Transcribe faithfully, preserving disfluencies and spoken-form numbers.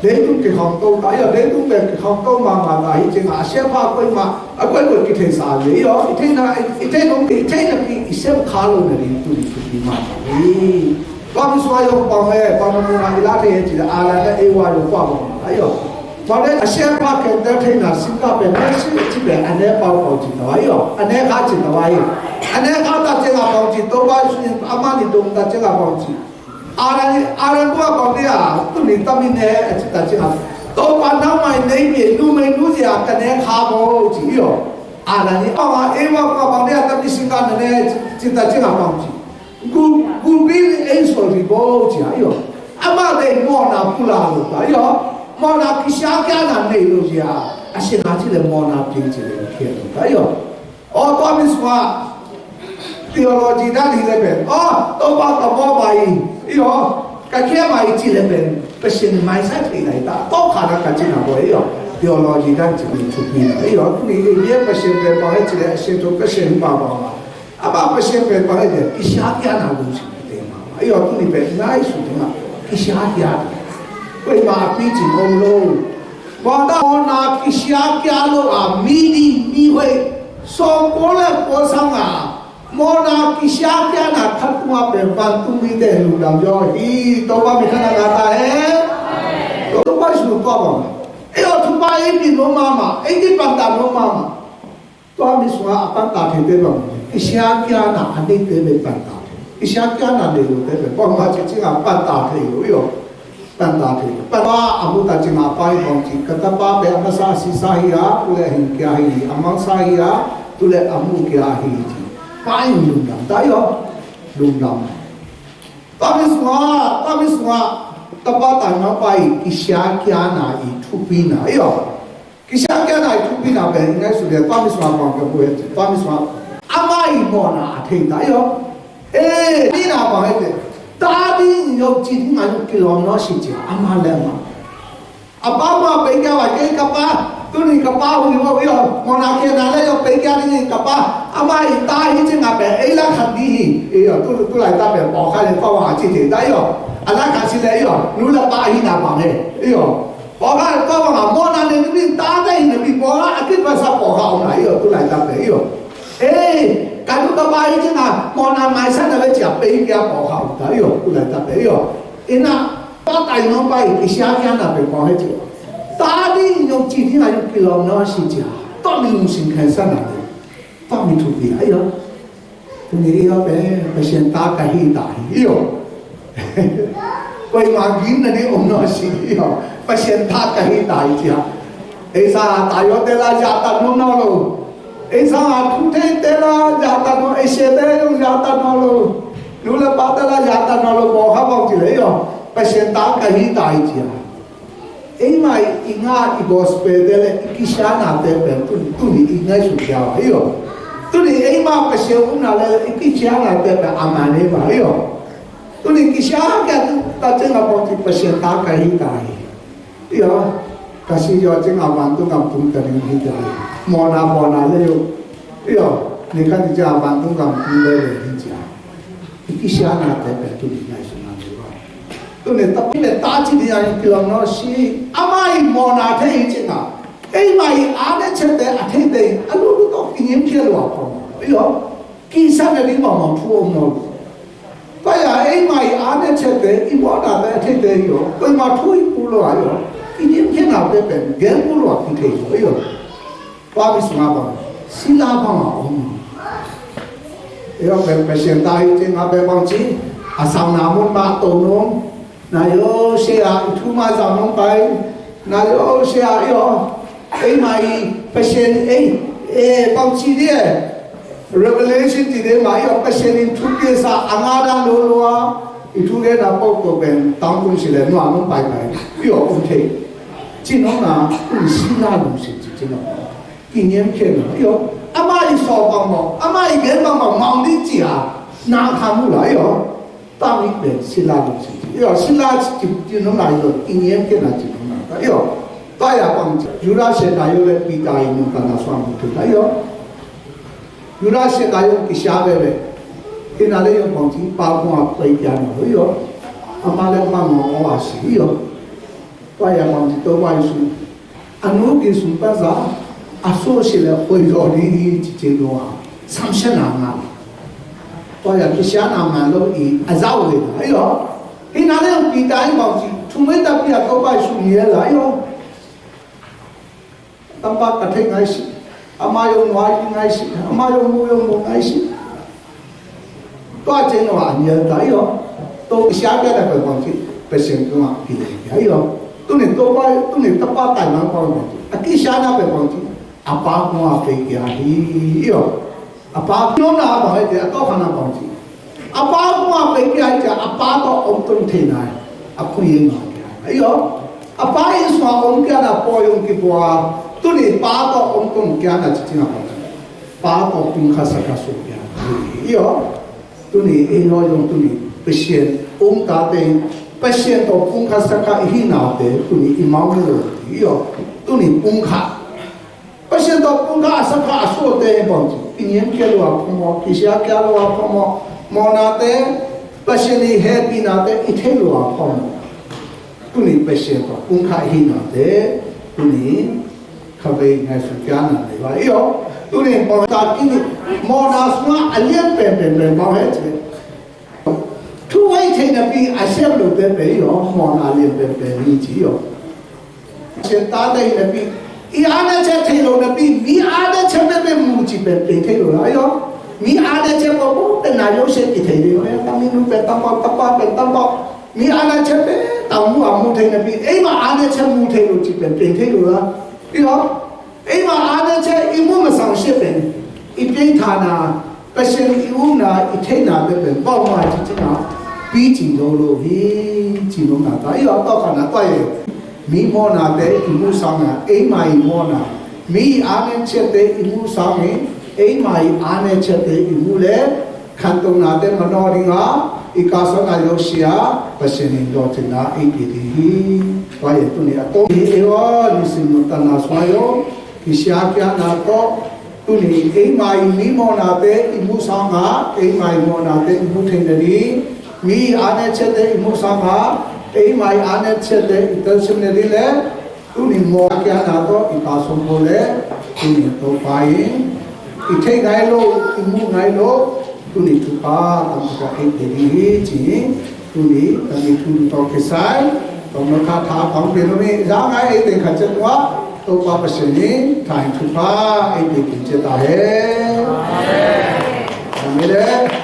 Leitung kikhawm to ta hi aw, leitung pen kikhawm to mahmah ta hi ciangah a siapa koimah a koikoi kitheisa le hi aw. I theihna, i theihna, i theihna pi i sem kha lo nading tuni thupi mahmah hi. Tua mi sua yong pang he, pang na muna i la thei he ci le a la na e wa yong pa pang ta hi aw. Pang le a siapa kente theihna singka pen na si ci le a ne pau pau ci ta hi aw. A ne kha ci ta hi. A ne kha ta ciangah pau ci to ba su in a ma ni dong ta ciangah pau ci. Aran, aran tua bang dia, tuni tamin he, a cita cinga. Topa nau mai nei mi, nu mai nu zia, ka ne kha bo, ci yo. Aran ni, awa, ewa tua bang dia, tamin singa na ne, cita cinga bang ci. Gu, gu bin ei so ri bo, ci a yo. Ama de mona pula lo ta yo. Mona kisia kia na nei lo zia. A singa ci le mona pin ci le kia lo ta yo. Aw, tua mi sungah theology dan hi le pen. Aw, Topa ka mawh mai, i aw, ka khia mai ci le pen. Pasian maisa thei lai ta. Tawh kha na ka cina bo, i aw. Theology dan ci mi thupi na, i aw. Tuni ni bia Pasian pen bang he ci le, a sian tho Pasian bang bang. A bang Pasian pen bang he le, i sia kia na lu ci mi te ma. I aw, tuni pen nai su te ma. I sia kia. Koi ma pi ci om lo. Mawhna, mawhna kisia kia lo a mi ding mi hoih sawm kua le kua sang a mawhna kisia kia na khat tung a pen vantung mite lungdam zaw hi. Topa min khan a ngah ta hen. Topa Jesu tua bang ei aw thupha ei pin lo mahmah, ei kipan ta lo mahmah. Tua mi sungah a panta theite bang, i sia kia na a neite bek panta thei. I sia kia na nei lote bek bang ma ci cingah panta thei lo i aw. Panta thei lo. Panta a mu ta cingah pa i bang ci ka tapa bek a masa sisa hi a, tu le a hing kia hi, a mangsa hi a, tu le a mu kia hi ci. Pa i lungdam ta i aw. Lungdam. Tua mi sungah, tua mi sungah tapa ta nau pa i kisia kia na i thupi na i aw. Kisia kia na i thupi na pen i ngaihsut le tua mi sungah pang ka buai, tua mi sungah ama i mawhna a thei ta i aw. Eh, ni na pang he te. Ta ding yong ci ding a yong kilawm naw si cia ama le ama. A pa ma pei kia wa kei ka pa. Tuni ka pa hu ni wa i aw. Mawhna kia na le yong pei kia ding ka pa. Ama i ta hi ci nga pen ei la khan di hi. I aw, tu, tu lai ta pen pawlkhat le pa wa ci te ta i aw. A la khan si le i aw. Nu le pa hi na pang he. I aw. Pawlkhat le pa wa nga mawhna ne ni ta ta hi na bi pawlkhat a kit pa sa pawlkhat om lai i aw, tu lai ta pen i aw. Eh, ka nu ka pa hi ci nga mawhna mai sa na le cia pei kia pawlkhat om ta i aw, tu lai ta pen i aw. Ina, pa tai nong pai kisia kia na pen pawlkhat ci. Ta ding yong ci ding a yong kilawm naw si cia. Tua mi lungsim khensa na ding. Tua mi thupi a i aw. Tuni i aw pen Pasian ta ka hi ta hi i aw. Koima gimna ding om naw si i aw. Pasian ta ka hi ta hi cia. Ei sa ta yo te la ya ta no no lo. Ei sa a thu te te la ya ta no, ei se te yo ya ta no lo. Nu le pa te la ya ta no lo, bo ha bang ci le i aw. Pasian ta ka hi ta hi cia. Eima i nga i gospel te le i kisianate pen tuni, tuni i ngaihsut dia hi aw. Tuni eima Pasian umna le i kisianate pen a man ei ma hi aw. Tuni kisia kia tu ta ceng a pawng ci Pasian ta ka hi ta hi. Hi aw. Ka si yo ceng a vantung gam tung ta ding hi ta hi. Mawhna mawhna le yo. Hi aw. Ni ka ni ceng a vantung gam tung le le hi cia. I kisianate pen tuni ngaihsutna nei va. Tuni tapi le ta ci ni a i kilawm naw si ama i mawhna thei hi ci nga. Eima i a ne ciate a theite a lulu tawh kingim khia lua pawng. I aw. Kisam le ding mawhmawh thu om naw. Tua i a eima i a ne ciate i mawhnate a theite i aw. Koima thu i pu lua i aw. Kingim khianate pen gen pu lua kithei lua i aw. Tua mi sungah bang, sila bang a om. Io, pen Pasian ta hi cing a pen bang ci, a sang na mun mah to nung. Na io sia i thu mah zang nung pai. Na io sia io. Ei mai Pasian ei, eh, bang ci di eh. Revelation ci di mah io Pasian in thu pia sa a nga dan lo lo a. I thu gen a pau to pen tang kun si le nua nung pai pai. Io, um thei. Ci nung na, kun sila nung si ci ci nung. Kiniamkhiatna, io. Ama i sawlpang maw, ama i genpang maw, maung ding ci a, na kha mu la, io. Tami pen sila ding ci, io. Sila ci, ci nong na, io. Kiniamkhiatna ci nong na, io. Tua ya pang ci, Judas Iskariot le Peter i nong kana suang mu tu la, io. Judas Iskariot kisia veve. Ina le io pang ci, pa kong a pai kia no, io. Ama le ma ngong o a si, io. Tua ya bang ci Topa Jesu, a nu ki sung pan za a so si le hoi zaw ding hi ci ci lo a, samsiatna ngah. Tua ya kisiatna ngah lo i a zau le na ayo. Hi na le Peter i bang ci, thumai tapi a Topa Jesu mi la ayo. Tampa ka thei ngai si. Ama yong nua ki ngai si. Ama yong mu yong mu ngai si. Tua ceng nua a nial ta iyo. To kisia kia da pai bang ci. Pasian kung a ki le kia iyo. Tuni Topa, tuni Tapa tai mang bang ci. A kisia na pai bang ci. A Pa kung a pai kia hi iyo. A Pa nona bang ai te a to khana bang ci. A Pa kung a pai kia ai cia a Pa to om tun thei nai. A kung yin ma kia ai. Iyo. A Pa in sua om kia na po yung ki bua. Tuni Pa to om tun kia na ci ci na bang ci. Pa to kung kha sa kha su kia. Iyo. Tuni ei lo yung tuni Pasian um ta te. Pasian to kung kha sa kha hi na te. Tuni i mau lo. Iyo. Tuni kung kha. Pasian to kung kha a sa kha a suate bang ci. Kiniam kia lua phomo, kisia kia lua phomo. Mawna te, Pasian i happy na te i thei lua phomo. Tuni Pasian to kung kha hi na te, tuni kha vei ngai su kia na nei ba iyo. Tuni bang ta kini mawna sua a lian pen pen pen bang he ci. Thu hei thei napi a siam lo pen pen iyo, mawna lian pen pen ni ci iyo. Sian ta te hi napi i ana che thei lo napi mi ana che pen pen mu ci pen pen thei lo la iyo. Mi ana che ko ko pen na yo se ki thei lo ya ta mi nu pen tam pa tam pa pen tam pa mi ana che pen ta mu a mu thei napi ei ma ana che mu thei lo ci pen pen thei lo la iyo. Ei ma ana che i mu ma sang sia pen i pen tha na Pasian i umna i theihna te pen bawh ma ci cina pi ci lo lo hi ci lo na ta i a tawh kha na tawh e. Mi mawhna te i mu sang a ei ma i mawhna mi i amen ciat te i mu sang i ei ma i amen ciat te i mu le khantohna te manaw ding a i ka sang a lo sia Pasian in dawh cina i pi ding hi. Tua e tuni a tawh hi e aw nisim mun tan na suai aw. Kisia kiahna tawh tuni eima i mi mawhnate i muh sanga eima i mawhnate i muh theih nading mi i anet chiate i muh sanga eima i anet chiate i telsiam nading le tuni mawhna kiahna tawh i ta sawm ko le tuni Topa in i theih ngai lo i muh ngai lo tuni thupha tampi ei ding hi ci. Tuni tani thu tawh kisai tawh no kha tha pang pia lo mi za ngai ei teng khat ciat tua Topa Pasian in tha in thupha ei pia kin ciat ta hen. Amen.